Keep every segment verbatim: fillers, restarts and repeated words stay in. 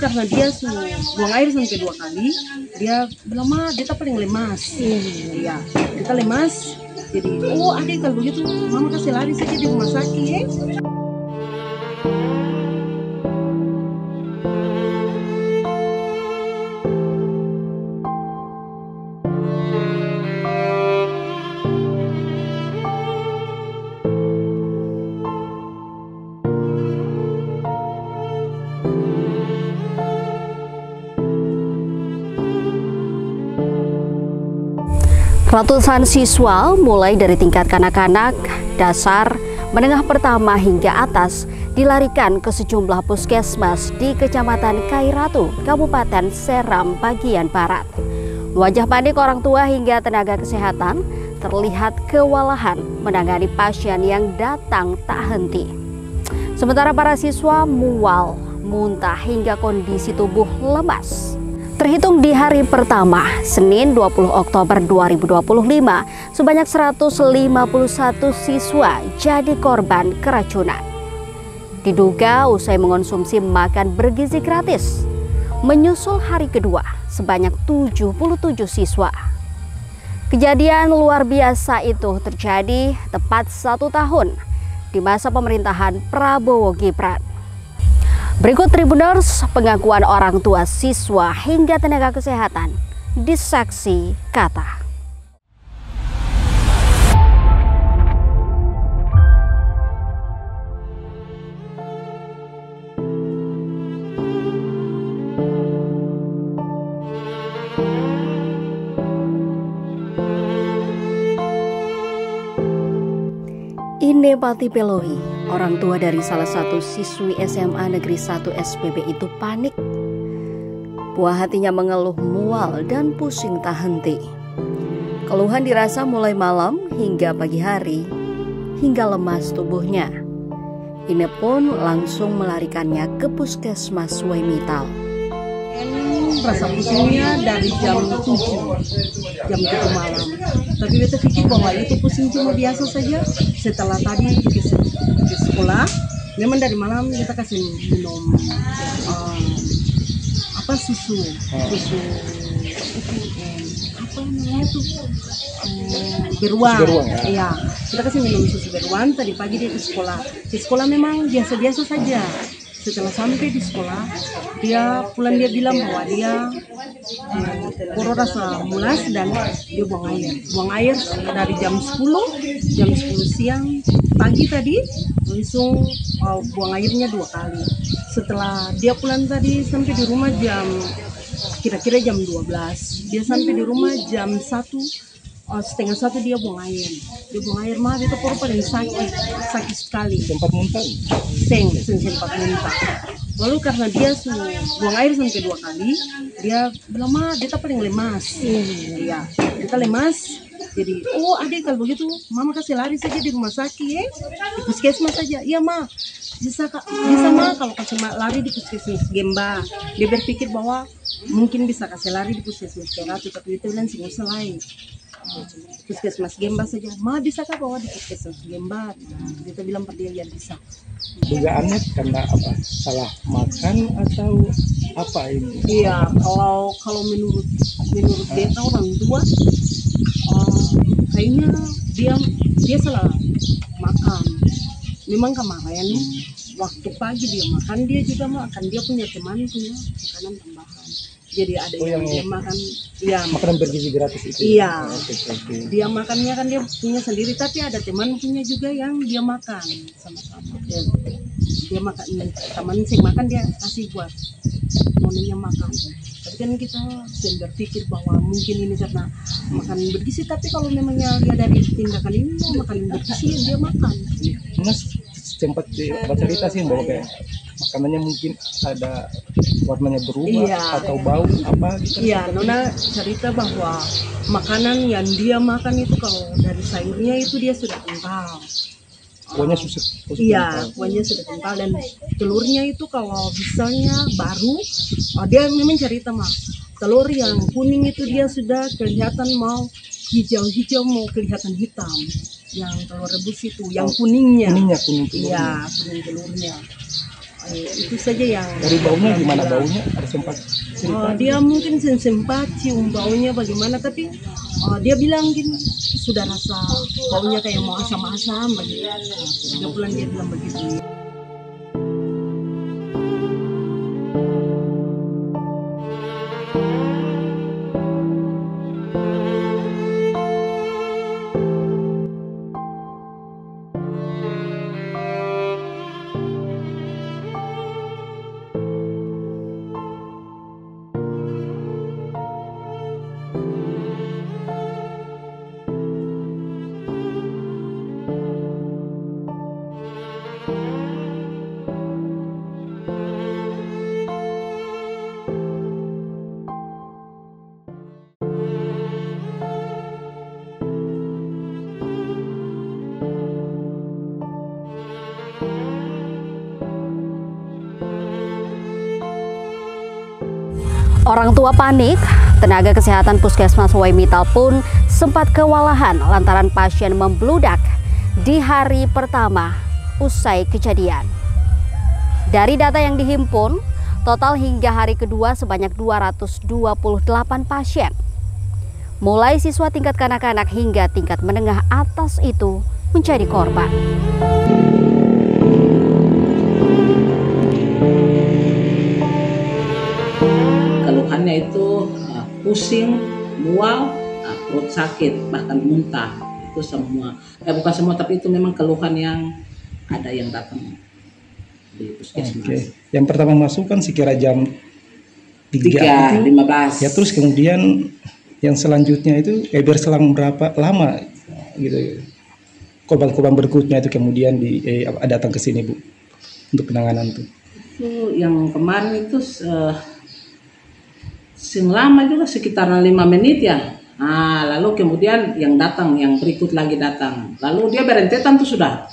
Karna dia su buang aer sampe dua kali, dia bilang, "Ma, beta paleng lemas." Iya, beta lemas. Jadi, "Oh, ade, kalo begitu mama kasi lari saja di rumah saki, e." Ratusan siswa, mulai dari tingkat kanak-kanak, dasar, menengah pertama hingga atas, dilarikan ke sejumlah puskesmas di Kecamatan Kairatu, Kabupaten Seram bagian barat. Wajah panik orang tua hingga tenaga kesehatan terlihat kewalahan menangani pasien yang datang tak henti. Sementara para siswa mual, muntah, hingga kondisi tubuh lemas. Terhitung di hari pertama, Senin dua puluh Oktober dua ribu dua puluh lima, sebanyak seratus lima puluh satu siswa jadi korban keracunan. Diduga usai mengonsumsi makan bergizi gratis. Menyusul hari kedua, sebanyak tujuh puluh tujuh siswa. Kejadian luar biasa itu terjadi tepat satu tahun di masa pemerintahan Prabowo Gibran. Berikut Tribuners, pengakuan orang tua siswa hingga tenaga kesehatan disaksi kata. Ine Pati Peloi, orang tua dari salah satu siswi S M A Negeri Satu S P B itu panik. Buah hatinya mengeluh mual dan pusing tak henti. Keluhan dirasa mulai malam hingga pagi hari, hingga lemas tubuhnya. Ine pun langsung melarikannya ke puskesmas Waimital. Rasa pusingnya dari jam tujuh, jam tujuh malam. Tapi beta pikir bahwa itu pusing cuma biasa saja. Setelah tadi pergi se-, pergi sekolah, memang dari malam beta kasih minum, eh, apa, susu, susu itu, eh, apa namanya tuh? Eh, beruang. Beruang, ya? Iya, kita kasih minum susu beruang, tadi pagi dia ke sekolah. Di sekolah memang biasa-biasa saja. Setelah sampe di sekolah, dia pulang, dia bilang bahwa dia, eh, koro rasa mulas dan dia buang air. Buang air dari jam sepuluh, jam sepuluh siang, pagi tadi, langsung, eh, buang airnya dua kali. Setelah dia pulang tadi sampe di rumah jam, kira-kira jam dua belas. Dia sampe di rumah jam satu, oh, setengah satu dia buang air. Dia buang air, "Ma, beta poro paleng saki, saki skali." Sempat muntah? Seng, seng sempat muntah. Lalu karna dia su buang air sampe dua kali, dia bilang, "Ma, beta paleng lemas." Iya, beta lemas. Jadi, "Oh, ade, kalo begitu mama kasi lari saja di rumah saki, e, di puskesmas saja." "Iya, Ma." "Bisa ka, bisa, Ma, kalo kasi ma-, lari di puskesmas Gemba?" Dia berpikir bahwa mungkin bisa kasi lari di puskesmas Kairatu, tapi beta bilang, "Seng usah lai." Puskesmas Gemba saja. "Ma, bisa ka bawa di puskesmas Gemba?" Nah, beta bilang par dia, "Iya, bisa." Dugaannya karna apa? Salah makan atau apa ini? Iya, kalau, kalau menurut, menurut beta orang tua, eh, kayaknya dia, dia salah makan. Memang kemarin waktu pagi dia makan, dia juga makan, dia punya teman punya makanan tambahan. Jadi ada yang dia makan, ya. Makanan bergizi gratis itu, ya? Iya. Oke, oke, oke. Dia makannya kan dia punya sendiri, tapi ada teman punya juga yang dia makan sama-sama. Dia, dia makan, teman seng makan, dia kasih buat nonanya makan. Tapi kan kita seng berpikir bahwa mungkin ini karena makan bergizi, tapi kalau memangnya dia dari tindakan ini mau makan bergizi, ya dia makan. Mas, sempat di-, bacarita sih bahwa kayak makanannya mungkin ada warnanya berubah atau bau apa gitu. Iya, Nona cerita bahwa makanan yang dia makan itu kalau dari sayurnya itu dia sudah kental. Kuahnya susu, susu kental. Iya, kuahnya sudah kental dan telurnya itu kalau misalnya baru, oh, dia memang cerita mah, telur yang kuning itu dia sudah kelihatan mau hijau-hijau, mau kelihatan hitam. Yang telur rebus itu, yang kuningnya. Kuningnya, kuning telurnya. Iya, kuning telurnya. Itu saja yang. Dari baunya gimana? Baunya ada sempat cerita? Oh, dia mungkin sen-, sempat cium baunya bagaimana, tapi, oh, dia bilang gini, sudah rasa baunya kayak mau asam-asam begitu. Tiga bulan dia bilang begitu. Orang tua panik, tenaga kesehatan Puskesmas Waimital pun sempat kewalahan lantaran pasien membludak di hari pertama usai kejadian. Dari data yang dihimpun, total hingga hari kedua sebanyak dua ratus dua puluh delapan pasien. Mulai siswa tingkat kanak-kanak hingga tingkat menengah atas itu menjadi korban. Keluhannya itu, eh, pusing, mual, eh, perut sakit, bahkan muntah. Itu semua, eh, bukan semua, tapi itu memang keluhan yang ada yang datang di puskesmas. Oke. Yang pertama masuk kan sekira jam tiga tiga itu, lima belas. Ya, terus kemudian yang selanjutnya itu, eh, berselang berapa lama gitu, korban-korban berikutnya itu kemudian di, eh, datang ke sini, Bu, untuk penanganan tuh? Itu yang kemarin itu, eh, seng lama juga, sekitar lima menit ya. Nah, lalu kemudian yang datang, yang berikut lagi datang. Lalu dia berentetan tuh sudah.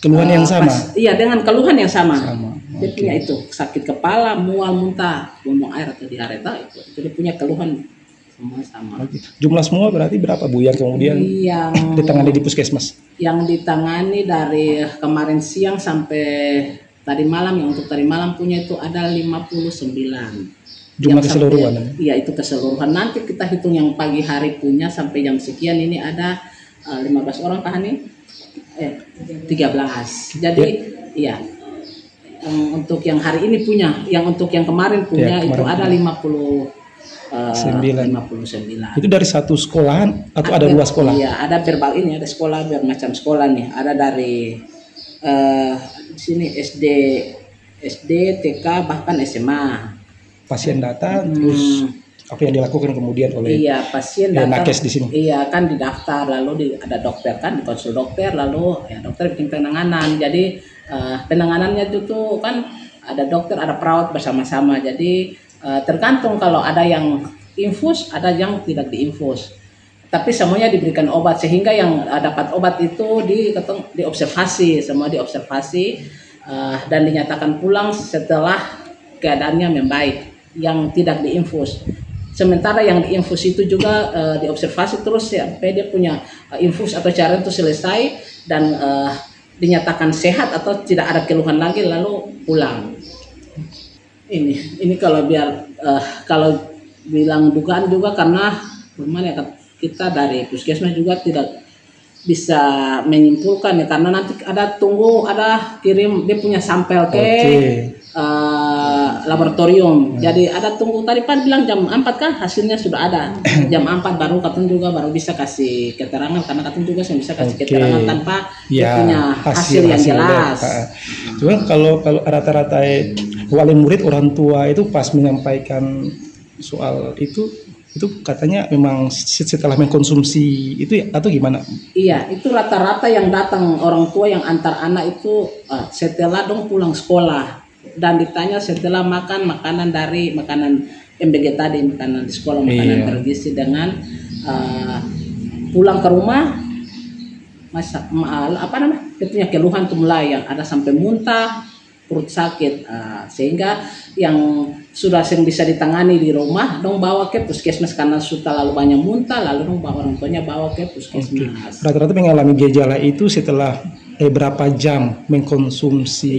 Keluhan yang Eh, sama? Pas, iya, dengan keluhan yang sama. Sama, oke. Dia punya itu, sakit kepala, mual, muntah, buang air atau diare, tah, itu, itu dia punya keluhan semua sama. Oke. Jumlah semua berarti berapa, Bu, yang kemudian ditangani di puskesmas? Yang ditangani dari kemarin siang sampai tadi malam, yang untuk tadi malam punya itu ada lima puluh sembilan. Jumlah keseluruhan, ya? Iya, itu keseluruhan. Nanti kita hitung yang pagi hari punya sampai jam sekian, ini ada, eh, lima belas orang kah, nih? Eh, tiga belas. Jadi, iya. Yang untuk yang hari ini punya, yang untuk yang kemarin punya itu ada lima puluh, eh, sembilan. Lima puluh sembilan. Itu dari satu sekolahan atau ada dua sekolah? Iya, ada verbal ini, ada sekolah, bermacam sekolah nih. Ada dari, eh, sini S D, S D, T K, bahkan S M A. Pasien datang, terus apa yang dilakukan kemudian oleh, iya, pasien eh, datang, nakes di sini? Iya, kan didaftar, lalu di, ada dokter kan, dikonsul dokter, lalu ya dokter bikin penanganan. Jadi, eh, penanganannya itu tuh kan ada dokter, ada perawat bersama-sama. Jadi, eh, tergantung kalau ada yang infus, ada yang tidak diinfus. Tapi semuanya diberikan obat, sehingga yang, eh, dapat obat itu di, katong, diobservasi, semua diobservasi, eh, dan dinyatakan pulang setelah keadaannya membaik, yang tidak diinfus. Sementara yang diinfus itu juga, eh, diobservasi terus sampai dia punya, eh, infus atau cairan itu selesai dan, eh, dinyatakan sehat atau tidak ada keluhan lagi, lalu pulang. Ini, ini kalau biar, eh, kalau bilang dugaan juga karena bagaimana ya, kita dari puskesmas juga tidak bisa menyimpulkan ya, karena nanti ada tunggu, ada kirim dia punya sampel ke, oke, eh, laboratorium. Hmm. Jadi ada tunggu, tadi Pan bilang jam empat kan hasilnya sudah ada. Jam empat baru katong juga baru bisa kasih keterangan, karena katong juga seng bisa kasih, oke, keterangan tanpa dia punya hasil yang jelas. Ah, ah. Cuma kalau, kalau rata-rata, eh, wali murid, orang tua itu pas menyampaikan soal itu, itu katanya memang se-, setelah mengkonsumsi itu ya, atau gimana? Iya, itu rata-rata yang datang orang tua yang antar anak itu, eh, setelah dong pulang sekolah dan ditanya setelah makan makanan dari, makanan M B G tadi, makanan di sekolah, makanan bergizi dengan, eh, pulang ke rumah, masa, ma-, apa nama, dia punya keluhan tuh mulai yang ada sampai muntah, perut sakit, ah, sehingga yang sudah seng bisa ditangani di rumah, dong bawa ke puskesmas karena su talalu banya muntah, lalu dong bawa orang tuanya bawa ke puskesmas. Oke. Rata-rata mengalami gejala itu setelah eh, berapa jam mengkonsumsi,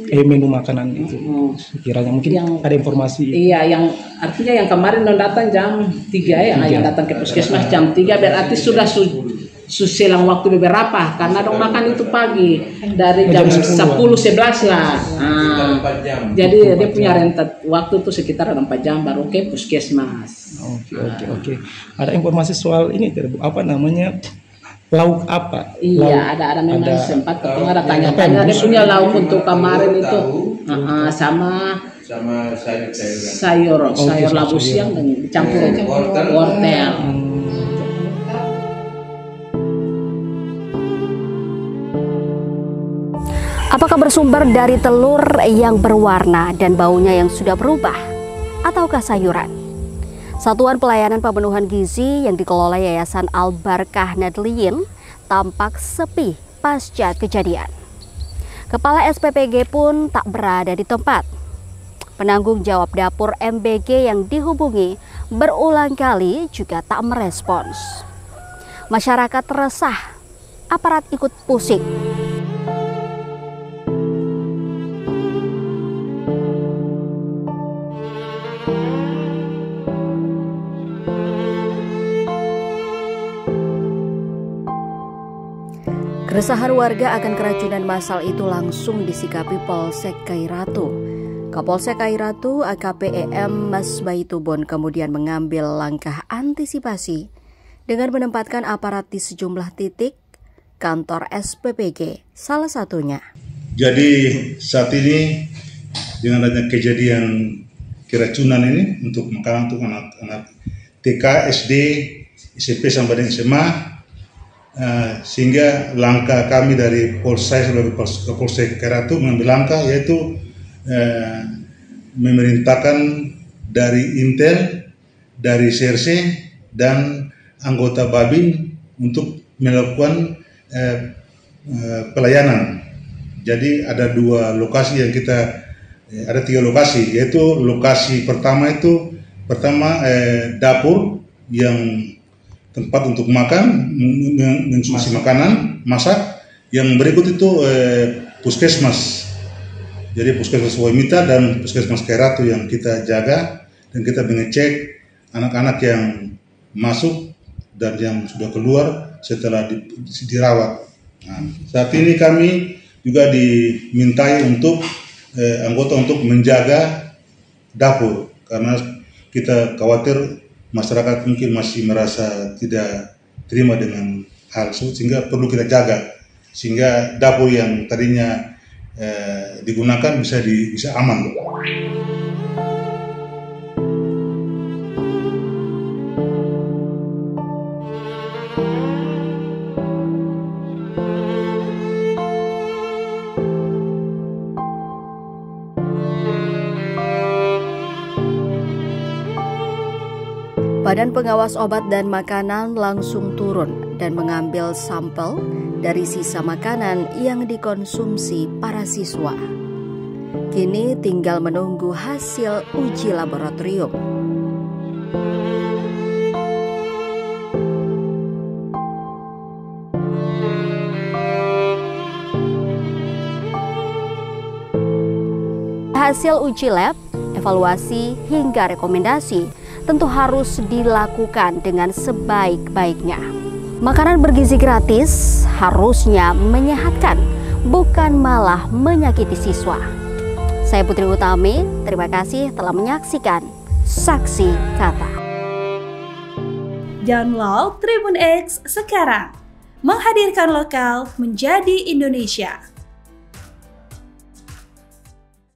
eh, menu makanan itu? Mm-mm. Sekiranya mungkin yang ada informasi. Iya, yang artinya yang kemarin dong datang jam tiga ya, tiga. Yang datang ke puskesmas jam tiga, berarti sudah su-, su-, selang waktu beberapa, karena dong makan itu pagi, dari jam sepuluh, sebelas lah. Sekitar empat jam. Jadi dia punya rentet waktu tuh sekitar ada empat jam baru ke puskesmas. Oke, oke, oke. Ada informasi soal ini tidak, Bu? Apa namanya? Lauk apa? Iya, ada, ada memang sempat ketemu, ada tanya-tanya, dia punya lauk untuk kemarin itu. Heeh, sama sayur, sayur labu siang dan dicampur wortel. Apakah bersumber dari telur yang berwarna dan baunya yang sudah berubah? Ataukah sayuran? Satuan Pelayanan Pemenuhan Gizi yang dikelola Yayasan Al-Barkah Nadliyin tampak sepi pasca kejadian. Kepala S P P G pun tak berada di tempat. Penanggung jawab dapur M B G yang dihubungi berulang kali juga tak merespons. Masyarakat resah, aparat ikut pusing. Keresahan warga akan keracunan massal itu langsung disikapi Polsek Kairatu. Kapolsek Kairatu, A K P E M Mas Baitubon, kemudian mengambil langkah antisipasi dengan menempatkan aparat di sejumlah titik, kantor S P P G salah satunya. Jadi, saat ini dengan adanya kejadian keracunan ini untuk makanan untuk anak-anak T K, S D, S M P sampai dengan S M A, eh, sehingga langkah kami dari Polsek, sebagai Pols-, Kapolsek Kairatu mengambil langkah, yaitu, eh, memerintahkan dari Intel, dari C R C, dan anggota Babin untuk melakukan, eh, eh, pelayanan. Jadi, ada dua lokasi yang kita, eh, ada tiga lokasi, yaitu lokasi pertama itu, pertama, eh, dapur yang tempat untuk makan, men-, men-, mengkonsumsi makanan, masak. Yang berikut itu, eh, puskesmas. Jadi, puskesmas Waimita dan puskesmas Kairatu yang kita jaga dan kita mengecek anak-anak yang masuk dan yang sudah keluar setelah di-, dirawat. Nah, saat ini kami juga dimintai untuk, eh, anggota untuk menjaga dapur, karena kita khawatir masyarakat mungkin masih merasa tidak terima dengan hal tersebut, sehingga perlu kita jaga, sehingga dapur yang tadinya, eh, digunakan bisa di-, bisa aman. Badan Pengawas Obat dan Makanan langsung turun dan mengambil sampel dari sisa makanan yang dikonsumsi para siswa. Kini tinggal menunggu hasil uji laboratorium. Hasil uji lab, evaluasi, hingga rekomendasi tentu harus dilakukan dengan sebaik-baiknya. Makanan bergizi gratis harusnya menyehatkan, bukan malah menyakiti siswa. Saya Putri Utami, terima kasih telah menyaksikan Saksi Kata. Download Tribun X sekarang. Menghadirkan lokal menjadi Indonesia.